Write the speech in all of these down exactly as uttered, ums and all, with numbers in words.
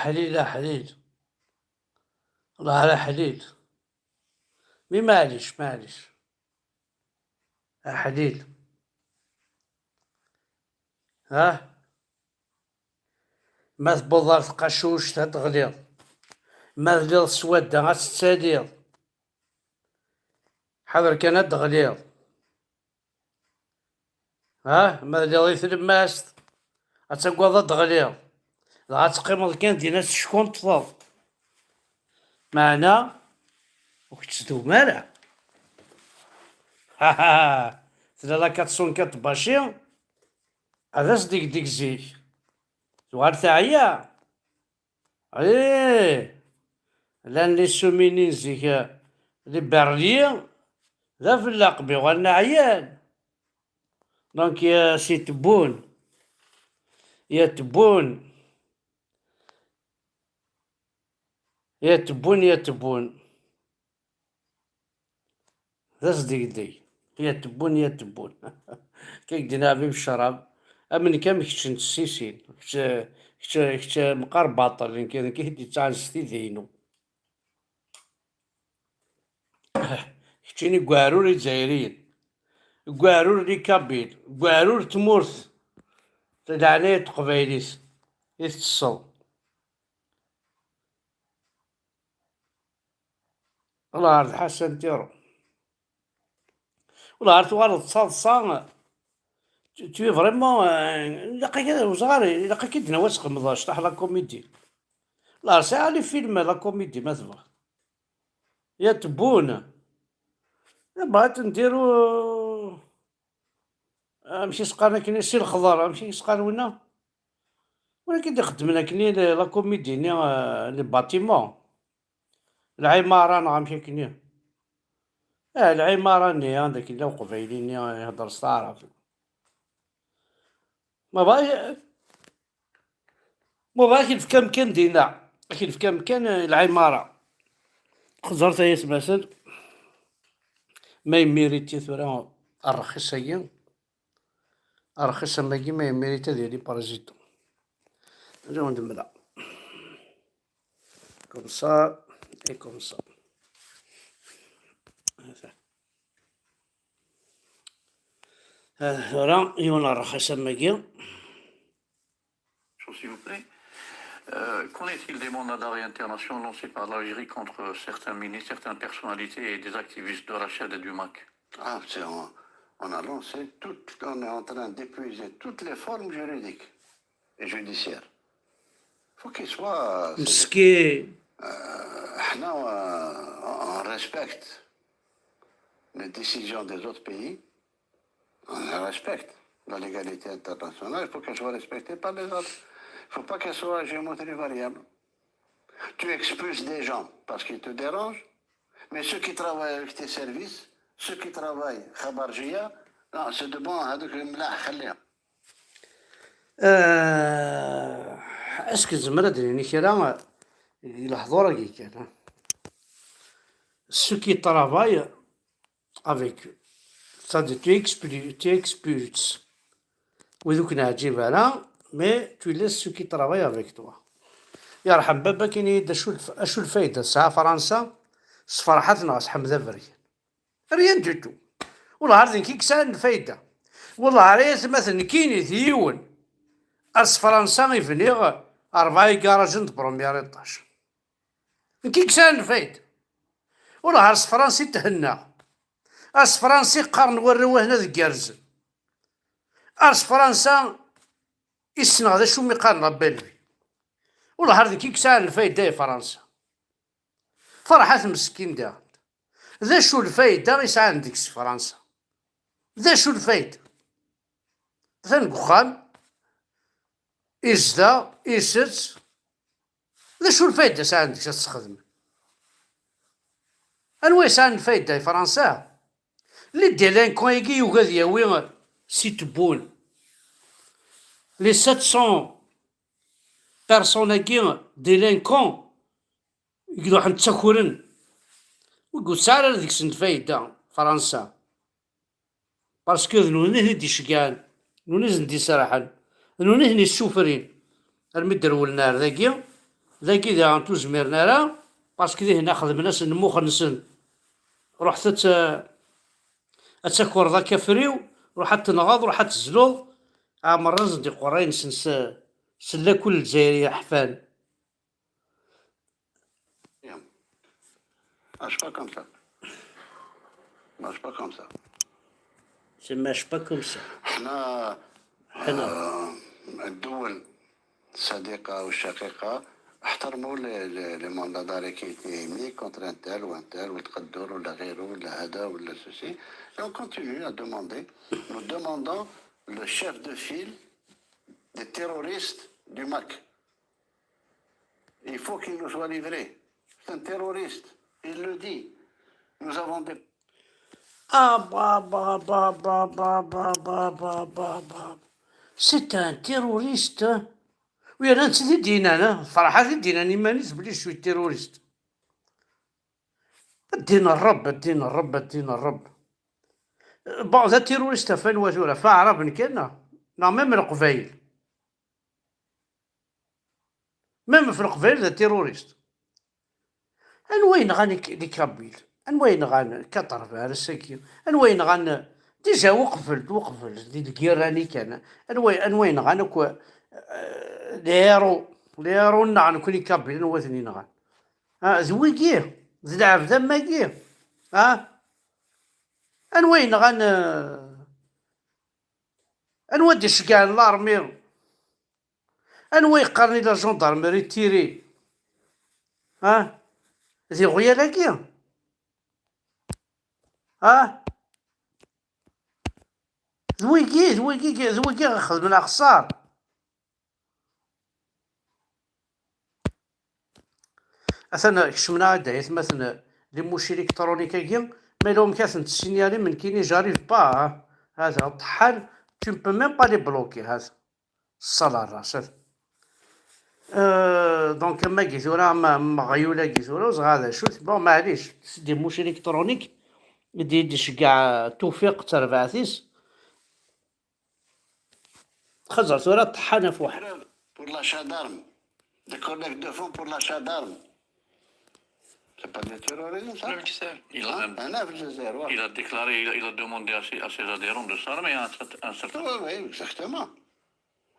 Aḥlil, aḥlil. Wellah ar aḥlil. Mi maɛlic, maɛlic. Aḥlil. Ha? Ma tewweḍ ar tqacuct, ad d-teɣliḍ. Ma telliḍ s wadda, ad tettaliḍ. Ḥader kan ad d-teɣliḍ. Ha? Ma telliḍ i tlemmast, ad tagadeḍ ad d-teɣliḍ. Dɣa ad teqqimeḍ kan din ad teckunṭḍeḍ. Meɛna, ur k-tettdum ara. Tella la quatre cent quatre Baci, ad as-degdeg zik. Tuɣal teɛya. Ih, llan les cheminots n zik, eh, les berliers, d afelleq, mi uɣalen ɛyan. Donc, eh, si tebun, ya tebun, ya tebun, ya tebun. D asdegdeg. Ya tebun, ya tebun. Kak din Ɛbib Ccrab. Am nekk am kečč n tessisin. Kečč, kečč, kečč meqqar baṭel. Nekk, nekk i t-id-yettɛan s tidi-inu. Keččini deg uɛrur Izzayriyen. Deg uɛrur n Ikabil. Deg uɛrur n tmurt. Leɛnaya n teqbaylit. I tettesseḍ. Wellah ar d Ḥasan Tiro. Wellah ar tuɣaleḍ d taḍsa. Tu, tu es vraiment, euh, ilaq-ak ad, ur ẓriɣ ara, ilaq-ak ad d-nawi ad txedmeḍ acṭaḥ la comédie. Wellah ar sɛiɣ les films la comédie ma tebɣa. Ya tebun. Bɣa ad ndiru, amek i s-qqaren akken, Si Lexḍer, amek i s-qqaren winna? Win akken i d-ixeddmen akken la comédie-nni, euh, les bâtiments. Lɛimara neɣ amek akken-nni? Ah, lɛimara-nni, anda k-, yella uqbayli-nni ihedder s taɛrabt. Ma bɣa, ma bɣa ad k-nefk amkan dinna, ad k-nefk amkan, eh, lɛimara. Xeẓret ay atmaten, ma yemmiriti tura rrxis-agi, rrxis am wagi, ma yemmiriti ad yili président. Ad awen-d-mleɣ. Comme ça et comme ça. Ah, tura yiwen rrxis am wagi. S'il vous plaît. Euh, qu'en est-il des mandats d'arrêt internationaux lancés par l'Algérie contre certains ministres, certaines personnalités et des activistes de Rachad et du mac? Ah, c'est, on, on a lancé tout, on est en train d'épuiser toutes les formes juridiques et judiciaires. Faut qu'il soit, c'est, مسكين. Euh, حنا, euh, on respecte les décisions des autres pays, on respecte la légalité internationale, il faut qu'elle soit respectée par les autres. Il faut pas qu'elle soit géométrie variable. Tu expulses des gens parce qu'ils te dérangent, mais ceux qui travaillent avec tes services, ceux qui travaillent خبرجية, non, c'est de bon, هذوك ملاح خليهم. آه، est-ce que نزمر ad d-nini kra di lehdur-agi kan, ha? Ceux qui travaillent avec eux. C'est-à-dire, tu expulses, tu expulses wid ur k-neɛǧib ara, mais tu laisses ceux qui travaillent avec toi. Yerḥem baba, ini-yi-d acu lf-, acu lfayda tesɛa Fransa s Ferḥat neɣ s Ḥmed Aberkan? Rien du tout. Wellah ar d nekk i yesɛan lfayda. Wellah ar ay atmaten nekkini d yiwen. Ar s Fransa i bniɣ rebɛa igarajen de premier étage. Nekk i yesɛan lfayda. Wellah ar s Fransa i thennaɣ. Ar s Fransa i qqaren warraw ahna deg yerzen. Ar s Fransa i ssneɣ d acu mi qqaren la belle vie. Wellah ar d nekk i yesɛan lfayda i Fransa. Ferḥat meskin daɣen. D acu lfayda i sɛan deg-s Fransa? D acu lfayda? Atan deg uxxam, izdeɣ, isett. D acu lfayda sɛan deg-s ad t-sxedmen? Anwa yesɛan lfayda i Fransa? Les délinquants-agi yugi ad yawi si tebun. Les sept cents personnes-agi délinquants i iruḥen ttakren. Ur yesɛi ara deg-sen lfayda Fransa. Parce que d nutni i ten-id-iceggɛen, d nutni i ten-id-iserrḥen, d nutni i ten-issufrin. Armi d-rewlen ar dagi, Dagi daɣen ur zmiren ara, parce que dihin xedmen-asen lmux-nsen. Ruḥet ad t-, ad takreḍ akafriw, ruḥ ad tenɣeḍ, ruḥ ad tezluḍ. Ɛmerren-asen-d iqerray-nsen s, s lakul Lezzayer yeḥfan. Ah, c'est pas comme ça. Ah, c'est pas comme ça. C'est pas comme ça. حنا حنا. آه، الدول الصديقة والشقيقة احترموا les, les, les mandats d'arrêt qui étaient émis contre un tel ou un tel, ou التقدر ولا غيره ولا هذا ولا ceci. Et on continue à demander. Nous demandons le chef de file des terroristes du MAK. Il faut qu'il nous soit livré. C'est un terroriste. Il le dit. Nous avons des Ah, bah, bah, bah, bah, bah, bah, bah, bah, bah, bah. C'est un terroriste, hein. Oui, أنا نسيت دينا، أنا فرحات دينا، أنا مانيش بلي je suis terroriste. الدين الرب، الدين الرب، الدين الرب. Bon, هذا terroriste فين وزوره؟ في عرب كان؟ لا، même القبايل. Même في القبايل هذا terroriste. Anwa yenɣan les Kabyles؟ Anwa yenɣan quatre-vingts ass-agi? Anwa yenɣan déjà uqbel, uqbel di lgirra-nni kan? Anwa, anwa yenɣan akk, euh, les héros, les héros nneɣ nekkni Kabyles, anwa ten yenɣan? Ah, d wigi, d lɛebd am wagi. Ah, anwa yenɣan, euh, anwa d-iceggɛen l'armée? Anwa yeqqaren i la gendarmerie tiri? Ah, d iɣyal-agi? Ah, d wigi, d wigi, d wigi i ɣ-xedmen axeṣṣar. Atan kecmen-aɣ-d ay atmaten les mouches électroniques-agi, ma yella wamek ad tent-tessignalim, nekkini j'arrive pas, ah. Hada ṭeḥḥan, tu ne peux même pas les bloquer, hada. Ṣṣala ras, hada. Euh, donc, am wagi tura, am, am uɣyul-agi tura, ur ẓriɣ d acu-t. Bon, maɛlic, c'est des mouches électroniques, i d-, i d-iceggeɛ Tufiq d terbaɛt-is. Xaẓer tura ṭeḥḥan ɣef waḥed. Pour l'achat d'armes. Des collectes de fonds pour l'achat d'armes. C'est pas du terrorisme, ça? Même Gisèle, il a Hein? même- هنا في الجزائر, ouais. Il a déclaré, il a, il a demandé à ses, à ses adhérents de s'armer à un, cer- un certain Oui, oui, exactement.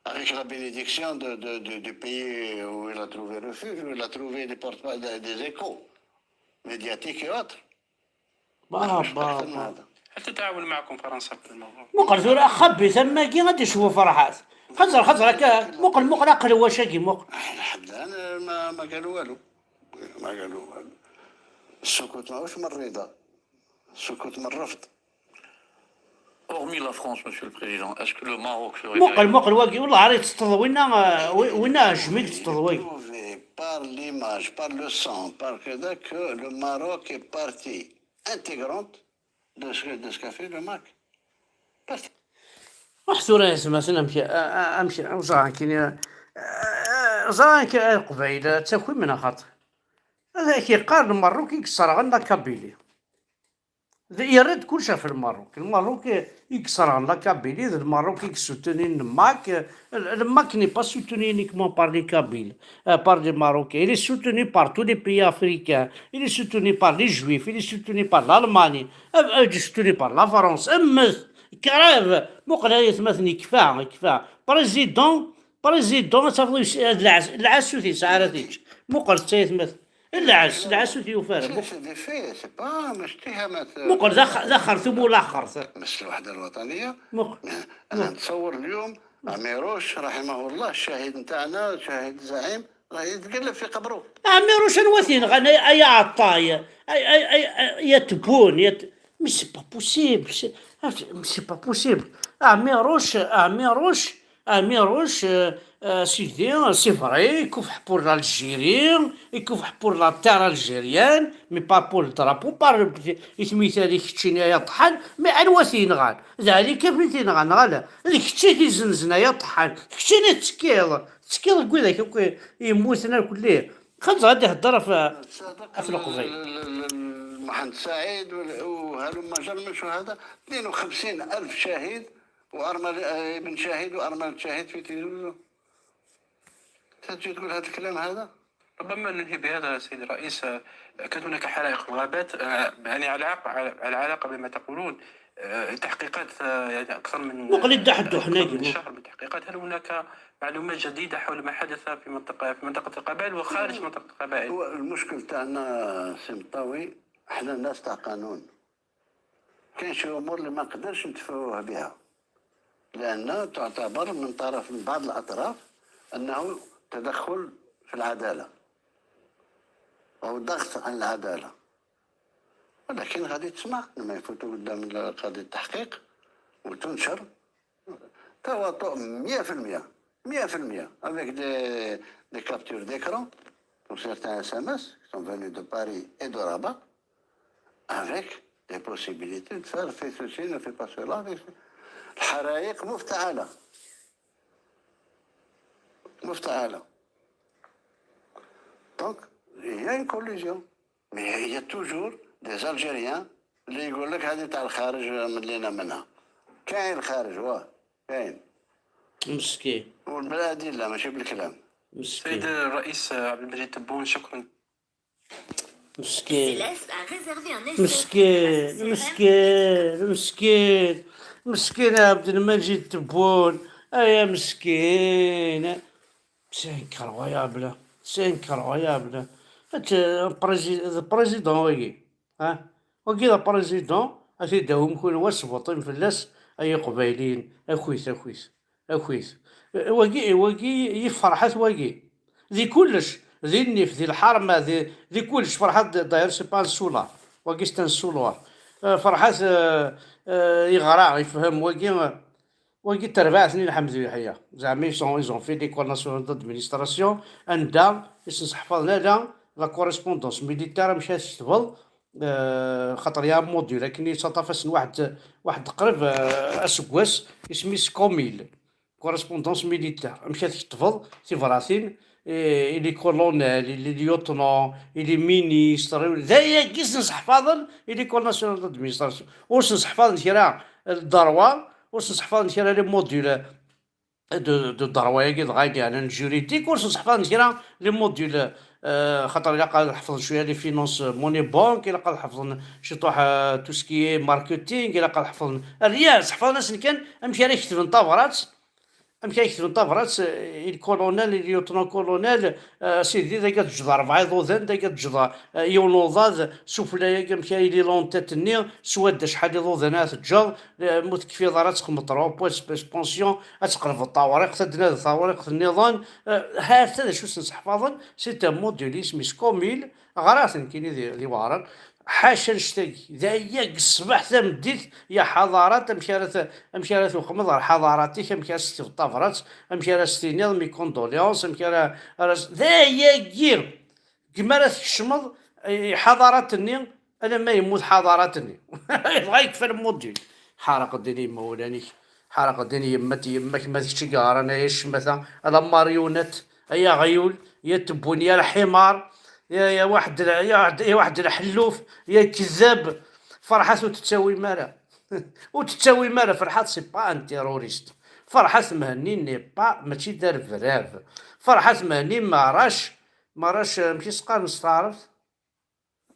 Avec la bénédiction de, de, de- du pays où il a trouvé refuge, où il a trouvé des, porte- des, des échos médiatiques et autres. بابا أكثر من بابا. هذا. هل تتعاون معكم فرنسا في الموضوع؟ مقل زور أخبي ثم كي غادي يشوفوا فرحات. خزر خزر هكا مقل مقل أقل واش أجي مقل. لحد الآن ما, ما قالوا والو. ما قالوا والو. السكوت ماهوش من الرضا. السكوت من الرفض. Hormis la France, Monsieur le Président, est-ce que le Maroc serait مقل derrière مقل واقي والله عاري تطلوينا، آه، وي- وينا جميل تطلوي. Prouvé par l'image, par le sang, par كذا que le Maroc est partie intégrante de ce, de ce qu'a fait le MAK. Parce روح ثورة يا سما سنا امشي، آه، آه، امشي، آه، زعان كيني، آه، آه، زعان كي القبايل تاكل من خاطر. هذا كيقال المروك يكسر غنا كابيلي. يرد كل شيء في المروك. المروك يكسر غنا كابيلي، المروك يكسوتوني الماك. الماك n'est pas soutenu uniquement par les Kabyles, euh, par les Marocains. Il est soutenu par tous les pays africains. Il est soutenu par les Juifs. Il est soutenu par l'Allemagne. Euh, euh, il est soutenu par la France. أمث كراف مقرا يتمثني كفا كفا. Président, président, ça veut dire العسوثي سعرتيج. مقرا تيتمث. العس، العسوثي يفارق. c'est des faits, c'est pas مش اتهامات. مقرا ذا خ-، ذا خرثوم ولا خرث. مش الوحدة الوطنية. مقرا. أنا نتصور اليوم عميروش رحمه الله الشهيد نتاعنا، الشهيد الزعيم، راه يتقلب في قبره. عميروش الوثين غنى أي عطاية، أي، أي، أي، أي، يا تبون، يا ت-، mais c'est pas possible, c'est, c'est pas possible. عميروش، عميروش، عميروش، آه، آه، سيدي، c'est vrai, يكوفح pour l'Algérie, يكوفح pour la terre algérienne, mais pas pour le drapeau, par le, يسمي ثاني كتشيني يا طحن، mais أنوا تينغان؟ ذلك في تينغان، غالا، ذيك كتشي تيزنزنا يا طحن، كتشيني تسكيض، تسكيض كويدا كوي يموتنا كليه. خاطر غادي يهضر في، في القضية. محمد سعيد وال-، وهلم جر من شهداء، اثنين وخمسين ألف شهيد وأرملة، آه، ابن شهيد وأرملة شهيد في تيزوزو. تجي تقول هذا الكلام هذا؟ ربما ننهي بهذا سيد الرئيس. آه، كانت هناك حرائق في الغابات، آه، يعني على عق-، على على علاقة بما تقولون. آه، تحقيقات، آه، يعني أكثر من، مقلد آه، ده حدو أكثر حناقي. من شهر من تحقيقات. هل هناك معلومات جديدة حول ما حدث في منطقة، في منطقة القبائل وخارج منطقة القبائل؟ هو المشكل تاعنا سي مطاوي، احنا ناس تاع قانون. كاين شي امور اللي ما نقدرش ندفعوها بها، لان تعتبر من طرف، من بعض الاطراف، انه تدخل في العداله او ضغط على العداله. ولكن غادي تسمع لما يفوتوا قدام قاضي التحقيق وتنشر. تواطؤ مية في المية، مية في المية، avec des, des captures d'écran pour certains S M S qui sont venus de Paris et de Rabat, avec des possibilités de faire fais ceci, ne fais pas cela. Avec... الحرايق مفتعلة، مفتعلة. Donc, il y a une collusion. Mais il y a toujours des Algériens اللي يقول لك هذه تاع الخارج، من لينا منها. كاين الخارج، واه، كاين. مسكين. والبلاد لا، ماشي بالكلام. مسكين. سيد الرئيس عبد المجيد تبون، شكرا. مسكين. Céleste a réservé un essai. مسكين، مسكين، مسكين، مسكين يا عبد المجيد تبون. ايا مسكين. C'est incroyable. C'est incroyable. هاد بريزي-، بريزيدون واقي. ها؟ واقي ذا بريزيدون، اتي داهم كل واس بوطين فلاس، اي قبايلين، اكويت، اكويت، اكويت. واقي، واقي يفرحت واقي. ذي كلش، ذي النيف، ذي الحرمة، ذي، ذي كلش فرحت. داير c'est pas un soulard. واقي c'est un soulard. آه، فرحت، آه، آه، يغرا، يفهم واقي. واقي تربعتني الحمد لله. زعما ils sont, ils ont fait l'école nationale d'administration، عندها يسنسحفظنا لا la correspondance militaire مشات تكتبل. آه، خاطر يا موديل، لكن يتسطف اسن واحد، واحد قريب، آه، اسكواس اسمي سكوميل. Correspondance militaire، مشات تكتبل تبراتين. إيه، il est colonel، il est lieutenant، il est ministre، ذا ياكيس نسحفاظن، il est colonel national d'administration. وسنسحفاظن كرا الدروا، وسنسحفاظن كرا les modules de, de droit ياكي دغا يعني juridique، وسنسحفاظن كرا les modules، آه، خاطر الا قاعد نحفظ شويه les finances monnaie banque، الا قاعد نحفظ شي طوح، آه، tout ce qui est marketing، الا قاعد نحفظ الريال، سحفظنا سن كان امشي راه يكتب طابرات. امشي يكتب طابرات، آه، الكولونيل، اليوتنون كولونيل، آه، سيدي، دا كتجد ربع يضوذن، دا كتجد، آه، يونوضاد، سفلى ياك امشي لي لونتيت الني، سواد شحال يضوذن تجر، آه، متكفي دار تخمط روبو، سبيس بونسيون، اتقلب الطوارق، تدنا الطوارق النظام، آه، هذا شو سنسحفظن، c'est un module اسمه سكوميل، غراتن كيني ذي، ذي وارن. حاشا نشتاقي ذا ياك الصباح تمديت يا حضارات، امشي راه، امشي راه تخمض على حضاراتك، امشي راه ستي الطابرات، امشي راه ستينيض مي كوندوليونس، امشي راه، راه ذا ياكي كما راه تكشمض، إي، حضارات الني، انا ما يموت حضارات الني. يبغى يكفى الموديل. حرق الدين يما ولانيك، حرق الدين يمة يمك، ما تكشي قهر انا يا الشمثة، انا ماريونات، يا غيول، يا تبون، يا الحمار، يا، يا واحد ال-، يا واحد، يا واحد الحلوف، يا كذاب. فرحات وتتساوي مالا. وتتساوي مالا، فرحات c'est pas un terroriste. فرحات مهني n'est pas، ماشي دار فراف. فرحات مهني ما راش، ما راش، ماشي سقار مستعرف.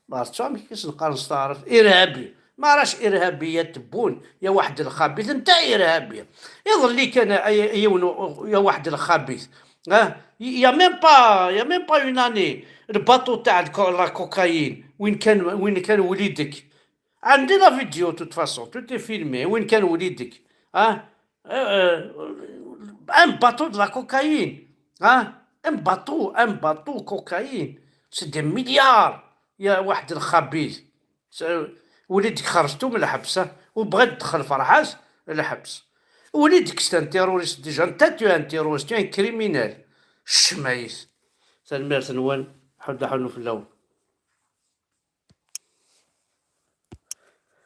ما عرفتش ماشي كيش نقار مستعرف. إرهابي. ما راش إرهابي يا تبون، يا واحد الخبيث، أنت إرهابي. يظل لي كان أي-، يونو، يا واحد الخبيث. ها؟ يا même pas، يا même pas une année، الباطو تاع الكو-، la cocaïne، وين كان، وين كان وليدك؟ عندي la vidéo، de toute façon، tout est filmé، وين كان وليدك؟ ها؟ آه، un bateau de la cocaïne. ها؟ Un bateau، un bateau cocaïne. C'est des milliards. يا واحد الخبيث. س-، وليدك خرجتو من الحبس، ها؟ وبغيت تدخل فرحات الحبس. وليدك c'est un terroriste déjà، انت tu es un terroriste، tu es un criminel. الشمايث. تنميرت نوان، حد حنو في اللون.